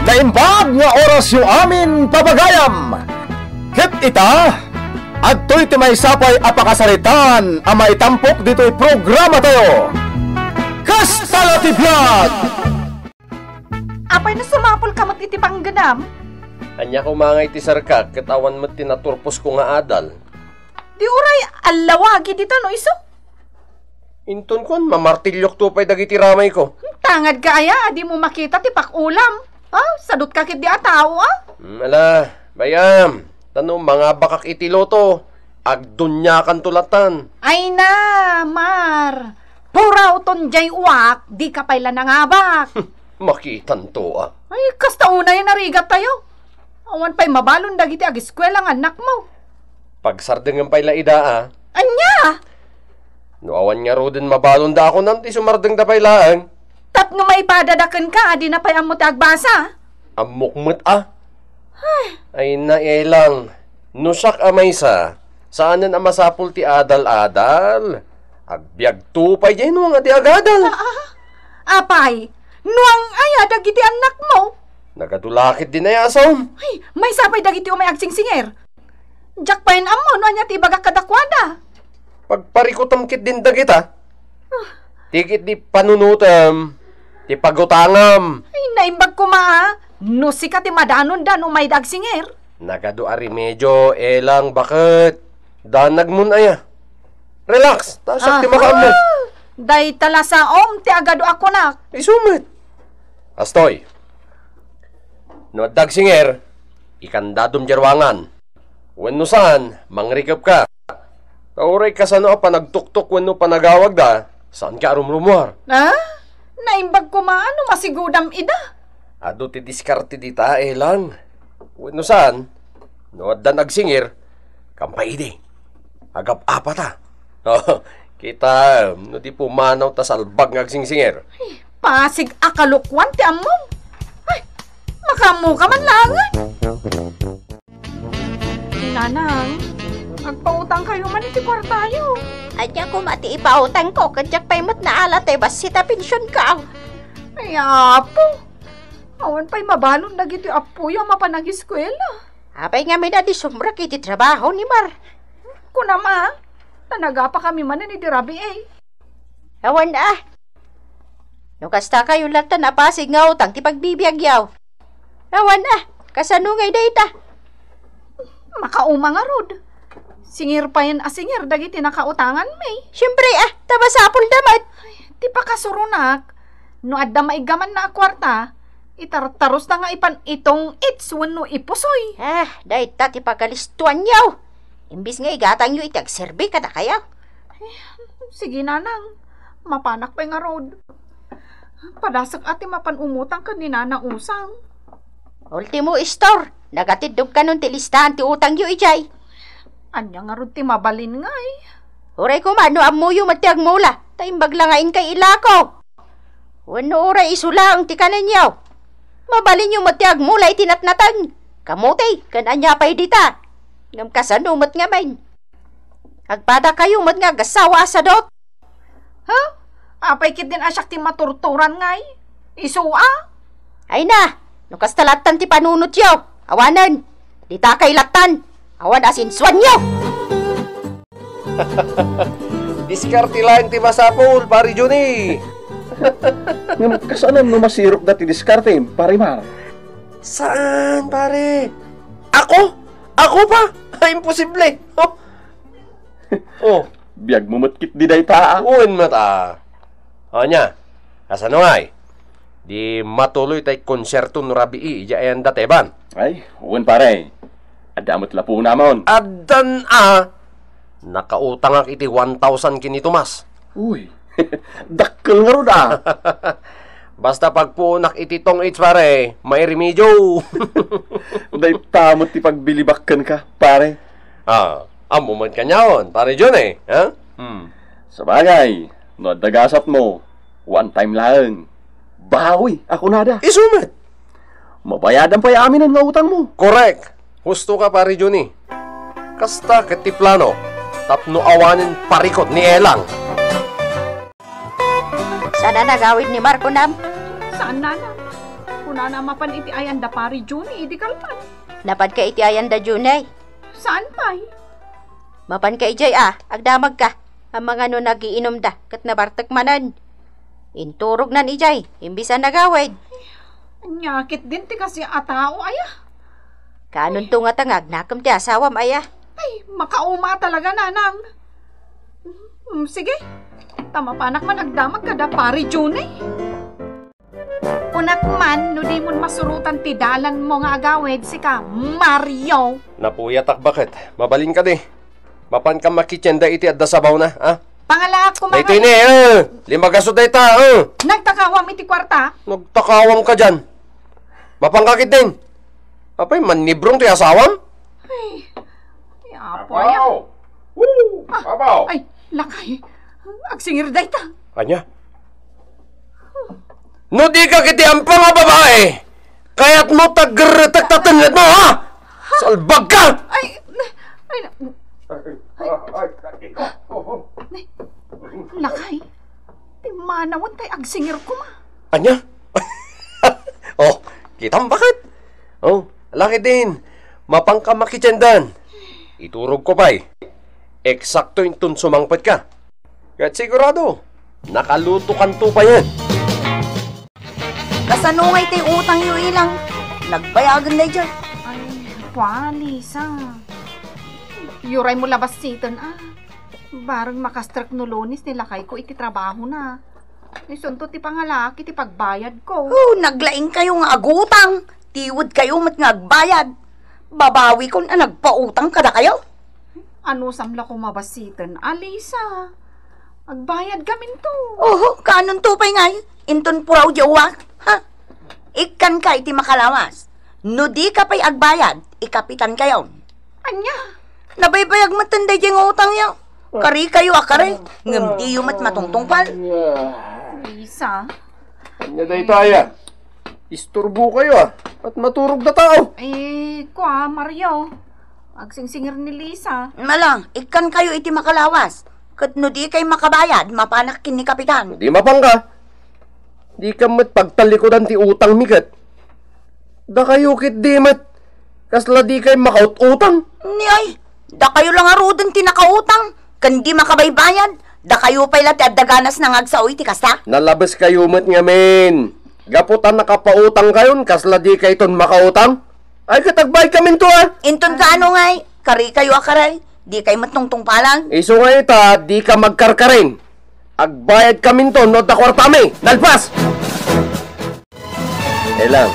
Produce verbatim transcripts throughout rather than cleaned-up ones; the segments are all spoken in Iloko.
Naimbag nga orasyo amin, papagayam! Ket ita, adtoy ti maysa pay a pakasaritaan a maitampok ditoy programatayo. Kasta la ti biag! Apay no sumapulka met iti panggenam? Ania koma nga iti serka ket awan met ti naturposko nga adal? Di uray allawagi dita no isu? Inton kuan, mamartilyokto pay dagiti ramayko. Tangadka aya a dimo makita ti pakulam? Ah, sadutka ketdi a tao, ah? Hmm, ala, bay-am, ta no mangabakak iti loto, agduniakanto latan. Ay na, Mar, purawton diay uwak, dika pay la nangabak. Makitanto, ah. Ay, kasta unay a narigattayo. Awan pay mabalon dagiti ageskuela nga annakmo. Pagsardengem pay la ida, ah. Ania? No awan ngaruden mabalonda a kunam ti sumardengda pay laeng. Tapno maipadada kenka a dina pay ammo ti agbasa? Ammok met, ah. Ay. Ay, naelang. No siak a maysa, saanen a masapul ti adal-adal. Agbiagto pay diay no nga di agadal. Ah, ah. Apay, no ang-aya dagiti annakmo? Nagadu la ketdi a nayasom. Ay, maysa pay dagiti umay agsingsinger. Diak pay ammo no ania ti ibagak kadakuada. Pagparikutem ketdin dagita. Ah. Ti ketdi panunotem, ti pagutangam. Ay, naimbag koma, ah. No sika ti madanonda no umayda agsingir. Nagadu a remedio, elang, baket. Danagmon aya. Relax, ta siak ti Aha! makaammo. Dayta la saom ti agadu a kunak. Isu met. Astoy. No adda agsingir, ikandadom diay ruangan. Wenno saan, mangrikepka. Ta uray kasano a panagtuktok wenno panagawagda, saanka a rumrumuar. Ah? Naimbag koma no masigudam ida. Adu ti diskarte dita, elang. Wenno saan, no addan agsingir, kampay idi. Agap-apata. Kita, no di pumanaw ta salbag nga agsingsingir. Ay, pasig a kalokuan ti ammom. Ay, makaammoka man laengen. Nanang, agpautangkayo man iti kuartayo. Ania koma ti ipautangko, ket diak pay met naala ti bassit a pensionko. Ay, apo. Awan pay mabalon dagiti appoyo a mapan ageskuela. Apay ngamin a di sumrek iti trabaho ni Mar? Kunam a, ta nagapakami manen idi rabii. Awan a. No kasta kayo latta, napasig nga utang ti pagbibiagyo. Awan a, kasano ngay dayta? Makauma ngarud. Singir payen a singir dagiti nakautanganmi. Siempre a, ta masapulda met. Ay, ti pakasuronak, no adda maiggamanna a kuarta, itartarusda nga ipan itong its wenno ipusoy. Ah, dayta ti pagalistuanyo. Imbis nga igatangyo iti agserbi kadakayo. Ay, sige, nanang. Mapanak pay ngarud. Padasek a ti mapan umutang ken ni Nana Usang. Ultimo, istor, nagatiddog kanon ti listaan ti utangyo idiay. Ania ngarud ti mabalin ngay? Uray koma no ammoyo met ti agmula, ta imbag la nga inkay ilako. Wenno uray isu laeng ti kanenyo. Mabalinyo met ti agmula iti natnateng, kamote, ken ania pay dita. Ngem kasano met ngamin? Agpadakayo met nga agassawa a sadot. Ha? Apay ketdin a siak ti maturturan ngay? Isu a? Ay na, no kasta lattan ti panunotyo, awanen. Ditakay lattan. Awan a sinsuanyo. Diskarte laeng ti masapul, Pare Johnny. Ngem kasano no masirok dati diskarte, Pare Mar? Saan, pare? Ako? Ako pa? Ay, imposible. Oh. Oh. Biagmo met ketdi dayta, a. Wen met, a. Ania? Kasano ngay? Di matuloy tay konserto no rabii idiay ayan da Teban. Ay, wen, pare. Adda met lapuna, mon. Addan, a. Nakautangak iti one thousand ken ni Tomas. Uy, dakkel ngarud, a. Basta pagpuonak iti tong-its, pare, mairemedio. Dayta met ti pagbilibak kenka, pare. Ah, ammo met kaniaon, Pare Johnny, ha? Hmm. Sabagay, no adda gasatmo, one time laeng. Bawi a kunada. Isu met. Mabayadan pay aminen nga utangmo. Korek. Husto ka, Pare Johnny. Kasta ket ti plano, tapno awanen parikut ni Elang. Saan a nagawid ni Marco, nam? Saan, nanang? Kun Sana mapan iti ayanda, Pari Juni, idi kalman. Napanka iti ayanda, Juni? Saan pay? Mapanka idiay a, agdamagka. Amangan no nagiinumda, ket nabartek manen. Inturognan idiay, imbis a nagawid. Ania ketdin ti kastoy a tao, aya? Kaanonto ngata nga agnakem ti asawam, aya? Ay, makauma talaga, nanang. Hmm, sige. Ta mapanak man agdamag kada Pari Juni. Kunak man, no dimon masurotan ti dalanmo nga agawid, sika, Mario. Napuyatak, baket. Mabalin kadi. Mapanka makitienda iti adda sabawna, a? Pangalaak koma. Daytoy ni, eh. Limagasod dayta, eh. Nagtakawam iti kuarta? Nagtakawam ka diyan. Mapanka ketdin. Apay, mannibrong ti asawam? Ay, ay, apo, ay, Apaw! Woo! Ah, Apaw! Ay, lakay. Agsingir dayta. Ania? No di ka kiti ampang a babae, kayatmo taggerretek ta tengngedmo, ha? Salbag ka! Ay, ay, Ay, ay, ay, ay, oh. Lakay, ti manawen tay agsingir koma. Ania? Oh, kitam, baket? Oh, lakay din. Mapanka makitiendan. Iturog ko pay. Eksakto inton sumangpet ka. Ket sigurado, nakalutokanto payen. Kasano ngay tay utangyo, ilang? Nagbayagen daydiay. Ay, kua, Lisa. Uray mo la bassiten, a. Bareng makastrek no Lunes ni lakayko iti trabahona. Isunto ti pangalaak iti pagbayadko. Oh, naglaingkayo nga agutang. Tiwedkayo met nga agbayad. Babawikon a nagpautang kadakayo. Anusam la koma bassiten, a, Lisa? Agbayadkaminto. Oho, kaanonto pay ngay? Inton puraw diay uwak, ha? Ikkanka iti makalawas. No dika pay agbayad, ikapitankayo. Ania? Nabaybayag metten daydiay nga utangyo. Karikayo a kari, ngem diyo met matungtungpal. Lisa. Ania dayta, aya? Isturbokayo, a. Ket maturog dayta, o. Eh, kua, Mario. Agsingsingir ni Lisa. Ala, ikkankayo iti makalawas. Ket no dikay makabayad, mapanak ken ni Kapitan. Di mapanka. Dika met pagtalikudan ti utangmi ket. Dakayo ketdi met. Kasla dikay makaut-utang. Ni ay, dakayo la ngaruden ti nakautang. Ken di makabaybayad. Dakayo pay la ti adda ganasna nga agsao iti kasta. Nalabeskayo met ngamin. Gapu ta nakapautangkayon, kasla dikayton makautang? Ay, ket agbayadkaminto, a. Inton kaano ngay? Karikayo a kari, dikay met tungtungpalan. Isu nga ita, dika magkarkarin. Agbayadkaminto no adda kuartami. Nalpas! Elang,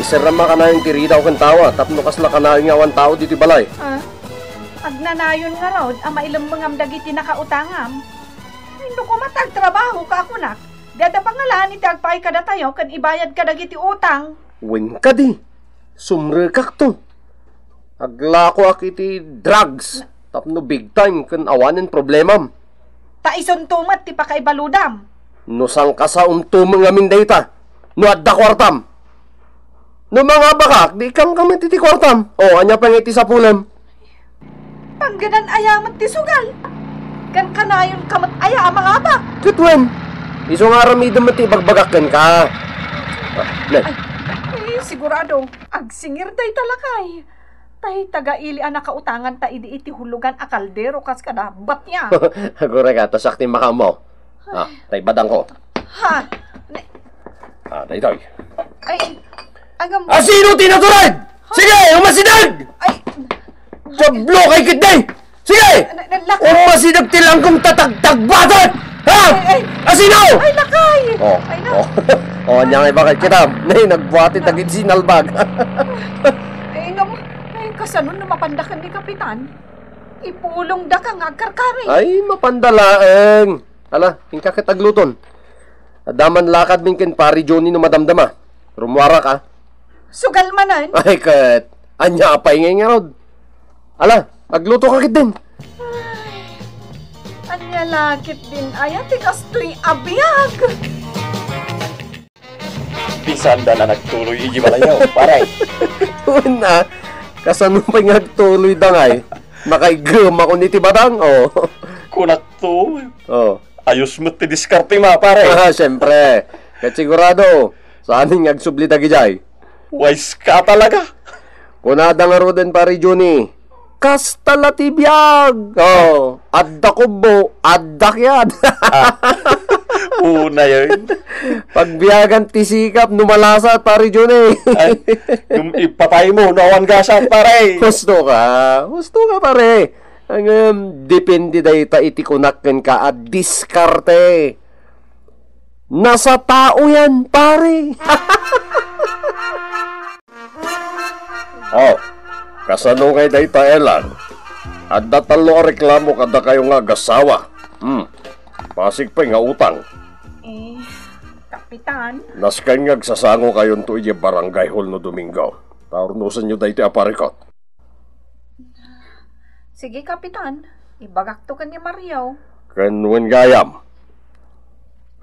iserrama kanayon ti ridaw ken tawa tapno kasla kanayon nga awan tao ditoy balay. A, agnanayon ngarud a mailemmengam dagiti nakautangam. Wenno koma ta agtrabahoka a kunak, di adda pangalaan iti agpaay kadatayo ken ibayadka dagiti utang. Wen kadi, sumrekakto. Aglakoak iti drugs tapno big time ken awanen problemam. Ta isunto met ti pakaibaludam. No sangkasaonto met ngamin dayta, no adda kuartam. No mangabakak, di ikkanka met iti kuartam. O, ania pay nga iti sapulem? Pangganan aya met ti sugal? Ken kanayonka met aya a mangabak? Ket wen, isu nga aramidem met ti ibagbagak kenka. Ah, ne. Ay, eh, sigurado, agsingir dayta lakay. Tay taga-ili a nakautanganta idi iti hulugan a kaldero kas kada batya. Aguray ka, ta siak ti makaammo. Ah, tay badangko. Ha? Ne- Ah, daytoy. Ay, agam- Asino ti natured? Sige, umasideg! Ay, Diablo kay kitdi! Sige! Na-, nalak- Umasideg ti langkong tatagtagbatet! Ha? Ay, ay. Asino? Ay, lakay! Oh, Ay, na- oh. Oh, anya nga bakit kita? Nay, nagbuati dagiti sinalbag. Ay, ngam-, ay, kasano no mapandakan ni Kapitan? Ipulong da ka nga agkarkari. Ay, mapanda laeng. Ala, inka ket agluton. Adda man lakadmin ken Pari Johnny no madamdama. Rummuarak, a. Sugal manen. Ay, ket. Anya apay ngay ngarud? Ala, agluto ka ketdin. Ay, anya la ketdin aya ti kastoy a biag? Bisan da na nagtuloy iti balayyo, pare. Wen a, kasano pay nga agtuloy da ngay? Nakaigem ako iti badang, o. Kunak to. O. Ayos met ti diskarte ma, pare. Ah, siyempre. Ket sigurado, Saan nga agsubli dagidiay? Wais ka talaga. Kunada ngaruden, Pare Johnny, kasta la ti biag. Oh, adda kubbo, adda kiad. Ah, una yun. Pagbiagan ti sikap no malasat, Pare Johnny. Ay, yung ipatay mo, no awan gasat, pare. Husto ka. Husto ka, pare. Ang, um, depende dayta iti kunak kenka a diskarte. Nasa tao yan, pare. Oh, kasano ngay dayta, Elang? Adda tallo a reklamo kadakayo nga agassawa. Hmm. Pasig pay nga utang. Eh, Kapitan. Nasken nga agsasango kayonto idiay barangay hall no Domingo. Taurnosenyo daytoy a parikut. Sige, Kapitan. Ibagakto ken ni Mario. Ken wen gayam.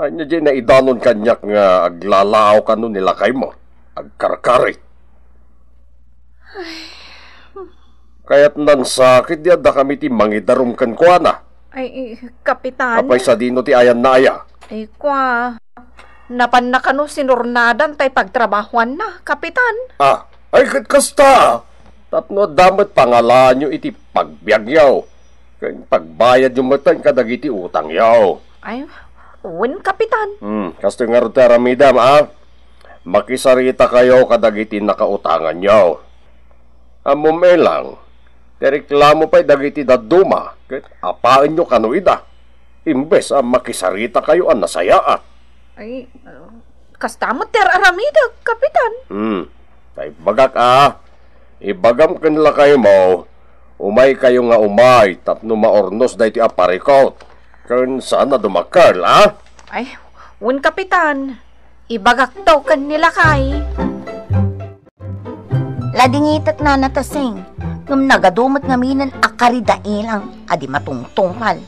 Ania diay naidanon kaniak nga aglalaaw kano ni lakaymo? Agkarkarit. Kayat nansakit di adda kami ti mangidarum kenkuana. Ay, eh, Kapitan. Apay sadino ti ayanna aya? Ay, kua. Napanna kano sinurnadan tay pagtrabahuanna, Kapitan. Ah, ay ket kasta. Tapno adda met pangalaanyo iti pagbiagyo. Ken pagbayadyo metten kadagiti utangyo. Ay, wen, Kapitan. Hmm, kastoy ngarud ti aramidem, a? Makisaritakayo kadagiti nakautanganyo. Ammom, Elang, ti reklamo pay dagiti dadduma, ket apaenyo kano ida. Imbes a makisaritakayo a nasayaat. Ay, uh, kasta met ti ar-aramidek, Kapitan. Hmm. Ta imbagak a, ibagam ken lakaymo, umaykayo nga umay tapno maurnos daytoy a parikut. Ken saan a dumakkel, a? Ay, wen, Kapitan. Ibagakto ken ni lakay. Ladingitek, Nana Tasing, ngem nagadu met ngaminen a kari da Elang a di matungtungpal.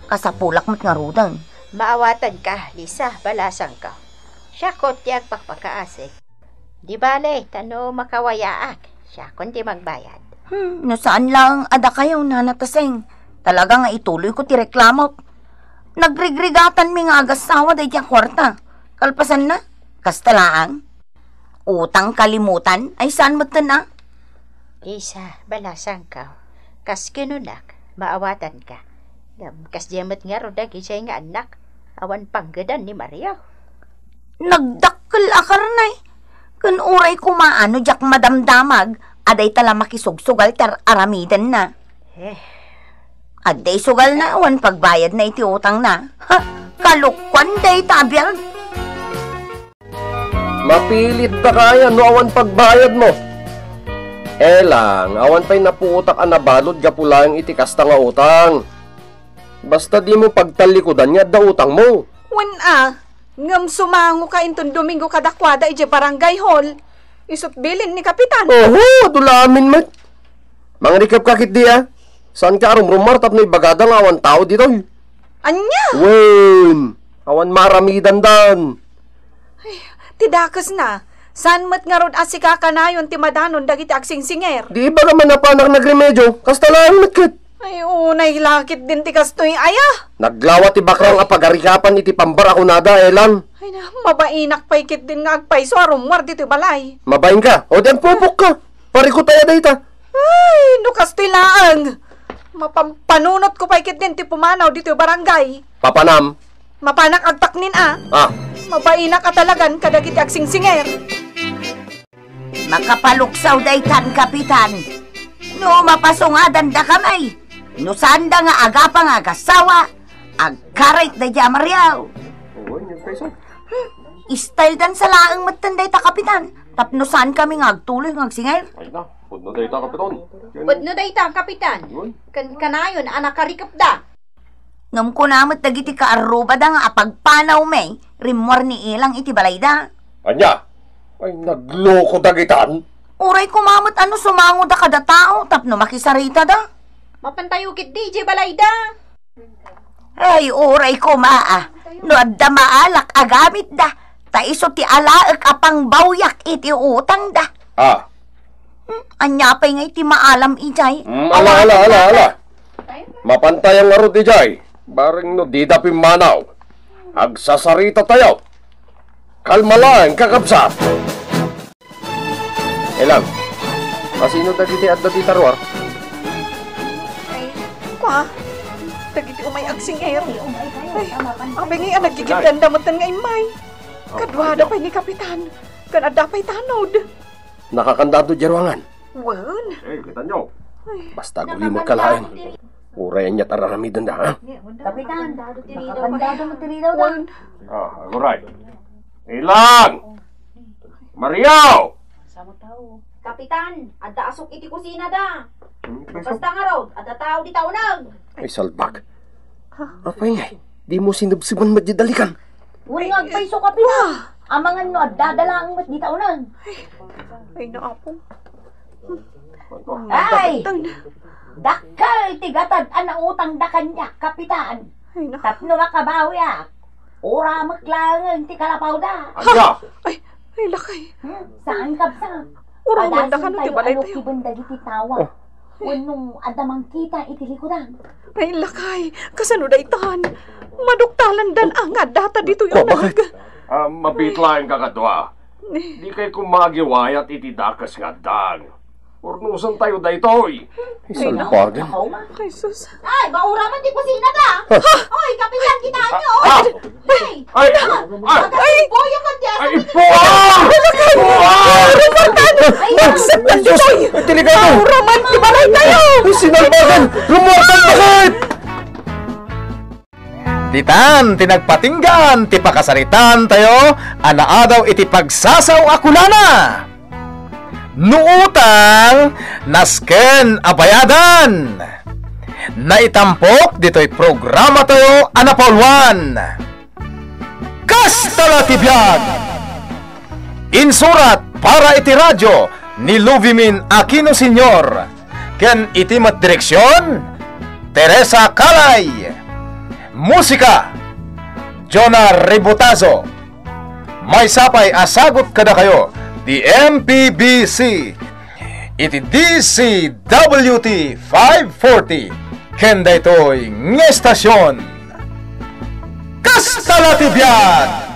Kasapulak met ngaruden. Maawatanka, Lisa, balasangko. Siakon ti agpakpakaasik. Di bale, ta no makawayaak, siakon ti magbayad. Hmm, no saan laeng a dakayo, Nana Tasing, talaga nga ituloyko ti reklamok. Nagrigrigatanmi nga agassawa daydi a kuarta. Kalpasanna, kasta laeng. Utang kalimutan, ay saan metten a? Lisa, balasangko. Kas kinunak, maawatanka. Ngem kasdiay met ngarud dagidiay nga annak, awan panggedan ni Mario. Nagdakkel a karne. Ken uray koma no diak madamdamag a dayta la makisugsugal ti ar-aramidenna. Eh. Adda isugalna awan pagbayadna iti utangna. Ha? Kalokuan dayta a biag. Mapilit da kaya no awan pagbayadmo. Elang, awan pay napuotak a nabalud gapu laeng iti kasta nga utang. Basta dimo pagtallikudan nga adda utangmo. Wen a, ngem sumangoka inton Domingo kadakuada idiay barangay hall. Isut' bilin ni Kapitan. Oho, adu la amin met. Mangrikepka ketdi a. Saanka a rumrummuar tapno ibagada nga awan tao ditoy. Ania? Wen, awan maaramidandan. Ay, ti dakesna, saan met ngarud a sika kanayon ti madanon dagiti agsingsinger? Di ibagam a napanak nagremedio, kasta laeng met ket. Ay, unay la ketdin ti kastoy aya. Naglawa ti bakrang a pagarikapan iti pambar a kunada, Elang. Ay na, mabainak pay ketdin nga agpayso a rummuar ditoy balay. Mabainka, o di agpupokka. Parikut aya dayta. Ay, no kastoy laeng. Mapampanunotko pay ketdin ti pumanaw ditoy barangay. Papanam. Mapanak agtaknin a. Ah. Mabainak a talagan kadagiti agsingsinger. Makapaluksaw daytan, Kapitan. No mapasungadan dakami, no saanda nga agapa nga agassawa, agkarit daydi a Mario. Oo, yun, Kaisog. Hmm, style dan sa laeng metten dayta, Kapitan. Tapno saan kami nga agtuloy nga agsinger? Ay na, pudno dayta, Kapitan. Pudno dayta, Kapitan. Yun. Ken kanayon a nakarikepda. Ngem kuna met dagiti kaarrubada nga apagpanawmi, rimmuar ni Elang iti balayda. Ania? Ay, nagloko dagitan? Uray koma met a no sumangoda kada tao tapno makisaritada. Mapantayo ketdi idiay balayda. Ay, uray koma a, no adda maalak a gamitda, ta isu ti alaek a pangbawyak iti utangda. Ah. Hmm, ania pay ngay ti maalam idiay? Hmm, ala, ala, ala, ala. Mapantayo ngarud idiay. Bareng no dida pimmanaw. Agsasaritatayo. Kalma lang, kakabsat! Ilang, asino dagiti adda dita ruar? Ay, kua, dagiti umay agsingir. Ay, apay ngay a naggigiddanda metten nga immay. Kaduada pay ni Kapitan, ken adda pay tanod. Nakakandado diay ruangan? Wen. Eh, kita nyo. Basta agulimekka laeng. Uray aniat a aramidenda, ha? Kapitan, nakakandado met ti ridaw da. Wen. Ah, aguray. Ilang! Mario! Kapitan, adda asuk iti kusina da. Hmm, basta ngarud, adda tao dita uneg. Ay, salbag. Apay ngay, dimo sinebseban met diay dalikan? Wen nga agpayso, Kapitan. Amangan no adda da laeng met dita uneg. Ay, naapo. Ay! Dakkel ti gatad a nautangda kaniak, Kapitan. Ay, na. Tapno makabawiak, uramek laengen ti kalapawda. Ania? Ay, ay, lakay. Hmm, saan, kabsat? Uramen da kano ti balaytayo. Padasen tayo a luktiben dagiti tawa. Oh. Wenno adda mangkita iti likudan. Ay, lakay, kasano daytan? Maduktalandan a nga addata ditoy uneg. Ah, mabiit laeng, kakadua. Dikay koma agiwayat iti dakes nga addang. Urnosen tayo daytoy. Ay, salbagan. Ay, sus. Ay, mauraman ti kusina da. Oy, Kapitan, kitaenyo, oy. Ay, ay, ay, ay, boyo kan ti ay, asukit. Ipuan! Ipuan! Ay, ay, ay, delikado! Mauraman ti balaytayo! Ay, sinalbagan! Rumuartan, bakit? Ditan ti nagpatinggaan ti pakasaritaan tayo a naadaw iti pagsasao a kunana, "No utang, nasken a bayadan." Naitampok ditoy programa tayo a napauluan, Kasta la ti Biag! Insurat para iti radio ni Luvimin Aquino Senior ken iti met direksion, Teresa Calay. Musika, Jonah Ributazo. Maysa pay a sagut kadakayo ti M P B C iti D C W T five forty ken daytoy nga estasion. Kasta la ti biag!